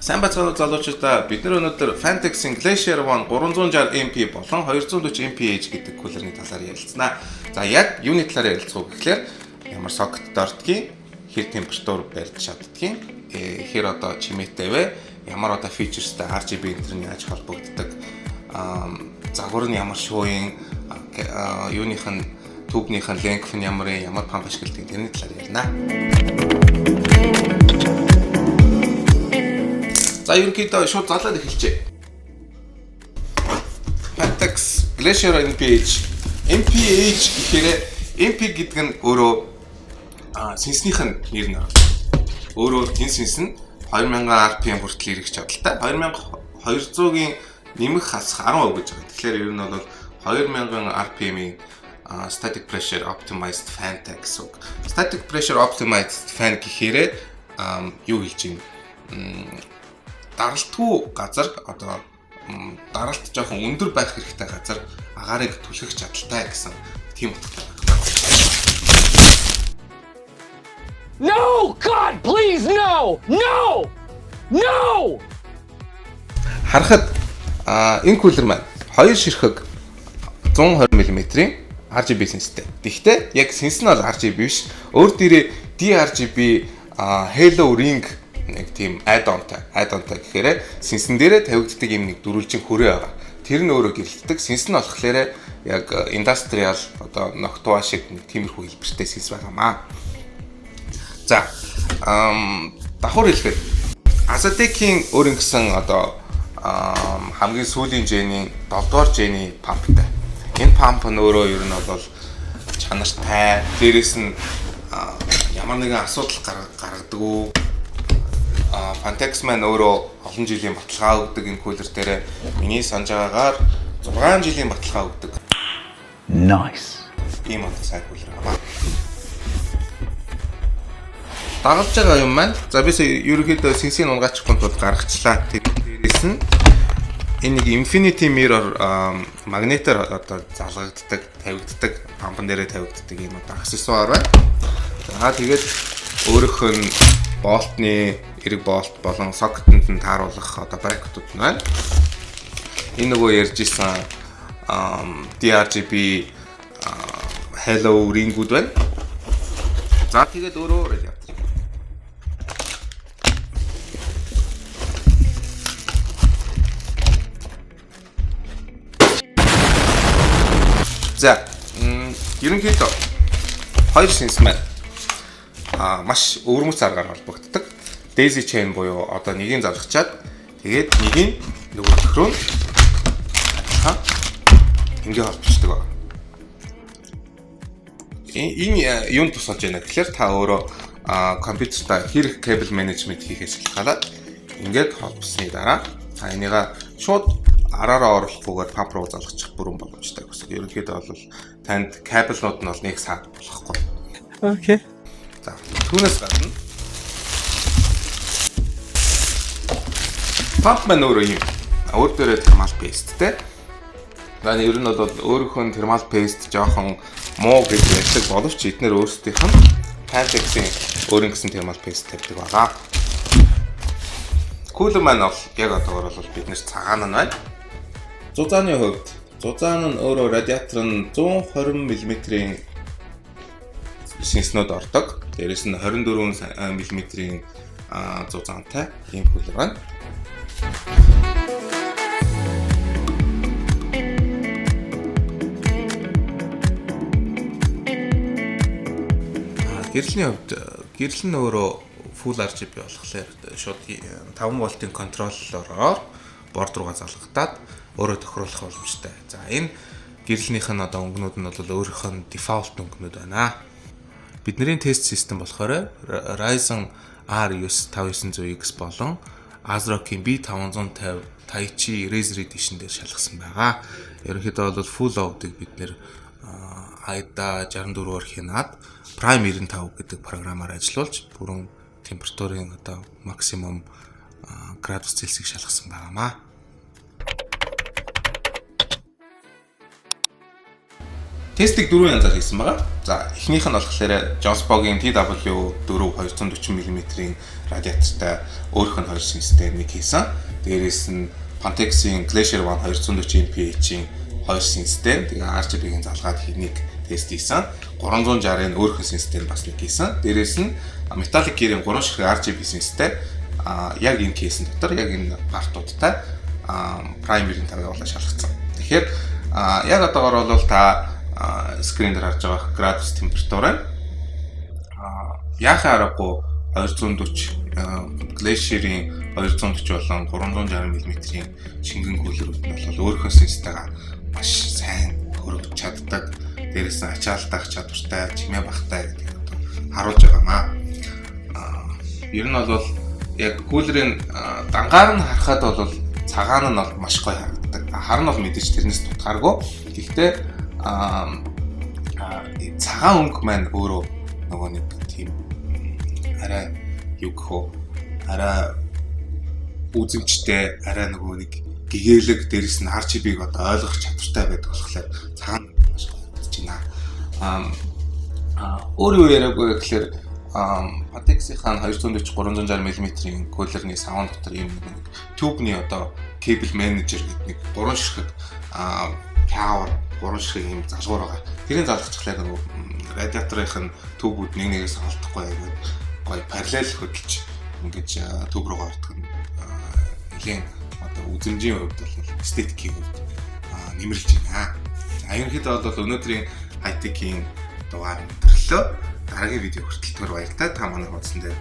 Сайн байцгаана уу, залуучуудаа. Бид нар өнөөдөр Phanteks-ийн Glacier One 360 MP болон 240 MPH гэдэг кулерны талаар ярилцсанаа. За, яг юуны талаар ярилцах вэ гэхлээр ямар сокетд ордгийг, хэр температур барьж чаддгийг, хэр одоо чимээтэй вэ, ямар одоо features тэй, RGB энэ нь яаж холбогддог, загвар нь ямар шууын, юуных нь tube нийх нь length нь ямар юм, ямар pump ашигладаг, тэрний талаар ярина. За, ерөнхийдөө шууд залаад эхэлжээ. Phanteks Glacier MPH. MPH гэхээр MP гэдэг нь өөрөө сэнснийх нь нэр нь байна. Өөрөө энэ сэнс нь 2000 RPM хүртэл ирэх чадaltaй. 2200-гийн нэмэх хасах 10% гэж байгаа. Тэгэхээр ер нь бол 2000 RPM-ийн static pressure optimized fan гэсэн үг. Static pressure optimized fan гэхээр юу хэлж байна? Даралтгүй газар, одоо даралт жоохон өндөр байх хэрэгтэй газар агаарыг түлхэх чадaltaй гэсэн тийм утгатай байна. No! God, please, no! No! No! Харахад энэ кулер маань хоёр ширхэг 120 мм-ийн RGB сэнстэй. Тэгэхдээ яг сэнс нь бол RGB биш. Өөр дээрээ DRGB Halo Ring нэг тийм add-onтай. Add-onтай гэхээр сэнсэн дээрээ тавигддаг юм нэг дөрвөлжин хөрөө байгаа. Тэр нь өөрөө гэрэлтдэг. Сэнс нь болохоор яг industrial одоо Noctua шиг нэг тиймэрхүү хэлбэртэй сэнс байгаамаа. За, давхар хэлэхэд Asetek-ийн өөр ингэсэн одоо хамгийн сүүлийн gen ийн 7 дугаар gen ий pump тай. Энэ pump нь өөрөө ер нь бол чанартай. Дээрээс нь ямар нэгэн асуудал гаргадаг. Phanteks маань өөрөө олон жилийн баталгаа өгдөг энэ кулер дээр, миний санаж байгаагаар 6 жилийн баталгаа өгдөг. Nice. Ийм одоо сайн кулер байна. Дагалж байгаа юм маань, за, би ерөнхийдөө сэнсийн унгаачихгүй тулд гаргачлаа. Тэр дээрээс нь энэ нэг Infinity Mirror магнитоор одоо залгагддаг, тавигддаг, pump ан дээрээ тавигддаг юм одоо аксессуар байна. За, тэгээд өөрөх нь болтны эрэг болт болон сокетэнд нь тааруулах одоо bracket ууд нь байна. Энэ нөгөө ярьж исэн DRGB Halo ring-үүд байна. За, тэгээд өөрөө радиатор. За, ерөнхийдөө хоёр сэнс маань маш өвөрмөц аргаар холбогддог. Daisy chain буюу одоо нэгийг залгачаад, тэгээд нэгийг нөгөө рүү адилхан ингээ холбочдөг байна. Энэ юунд тусалж байна гэхээр та өөрөө компьютерта хэрэг cable management хийхээс шалтгаалаад ингээд холбосны дараа та энийга шууд араараа оруулахгүйгээр pump руу залгачих бүрэн боломжтой гэсэн. Ерөнхийдөө бол танд кабелнууд нь бол нэг саад болохгүй. Okay. За, түүнээс гадна pump маань өөрөө юм. Өөр дээрээ thermal paste тэй. За, ер нь бол өөрийнхөө нь thermal paste жоохон муу гэж ярьдаг боловч эднэр өөрсдийнх нь Phanteks-ийн өөрийн гэсэн thermal paste тавьдаг байгаа. Кулер маань бол яг одоогор бол бид нэр цагаан нь байна. Зузааны хувьд зузаан нь өөрөө радиатор нь 120 мм-ийн сэнснүүд ордог. Дээрээс нь 24 мм-ийн зузаантай ийм кулер байна. Гэрлэний хувьд гэрэл нь өөрөө full RGB болохоор шууд 5 вольтын controller оор board руугаа залгагдаад өөрөө тохируулах боломжтой. За, энэ гэрлэнийх нь одоо өнгөнүүд нь бол өөрийнх нь default өнгөнүүд байна. Бидний тест систем болохоор Ryzen R9 5900X болон ASRock-ийн B550 Taichi Razer Edition дээр шалгасан байгаа. Ерөнхийдөө бол full load-ыг бид нэр AIDA 64-оор хянаад, Prime 95 гэдэг програмаар ажиллуулж бүрэн температурын одоо максимум градус Цельсийг шалгасан байгаамаа. Тестийг дөрвөн янзаар хийсэн байгаа. За, эхнийх нь болохоор Jonsbo-гийн TW4 240 мм-ийн радиатортай өөрөх нь хоёр сенстэй нэг хийсэн. Дээрээс нь Phanteks-ийн Glacier One 240 MPH-ийн хоёр сенстэй. Тэгээ RGB-ийн залгаад нэг тест хийсэн. 360-ын өөрөх нь сенстэй бас нэг хийсэн. Дээрээс нь Metallic Gear-ийн 3 ширхэг RGB сенстэй яг энэ case эн дотор яг энэ part уудтай Prime 95-ыг болоо шалгацсан. Тэгэхээр яг одоогор бол та screen дээр харж байгаа градус температур байна. Яахын аргагүй 240 Glacier-ийн 240 болон 360 мм-ийн шингэн cooler үүд нь бол өөрийнхөө сенстэйгээ маш сайн хөргөж чаддаг. Дээрээс нь ачаалдах чадвартай, чимээ багтай гэдгийг одоо харуулж байгаамаа. Ер нь бол яг cooler ийн дангаар нь харахад бол цагаан нь бол маш гоё харагддаг. Хар нь бол мэдээж тэрнээс дутгааргүй. Гэхдээ цагаан өнгө маань өөрөө нөгөө нэг тийм арай юу гэх вэ? Арай үзэмжтэй, арай нөгөө нэг гэгээлэг, дээрэс нь RGB-г одоо ойлгох чадвартай байдаг болохоор цагаан маш гоё харагдаж байна. Аа, өөр юу яриаггүй гэхэлэр Phanteks-ийн 240 360 мм-ийн cooler ний саван дотор ийм нэг tube ний одоо cable manager гэдэг нэг гурван ширхэг power, гурван ширхэг ийм залгуур байгаа. Тэрийг залгачихлаа нөгөө радиаторын tube үүд нэг нэгээс холдохгүй айгүй гоё параллел хөдөлж ингэж tube рүү ордог нь нэлийн одоо үзэмжийн хувьд бол, эстетикийн хувьд нэмэрлж байна. За, ерөнхийдөө бол өнөөдрийн хай-текийн дугаар өндөрлөө. Дараагийн видео хүртэл түр баяртай. Та манай хуудсан дээр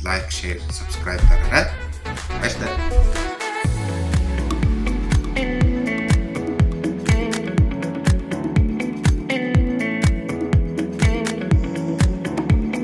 like, share, subscribe дараарай. Баярлалаа.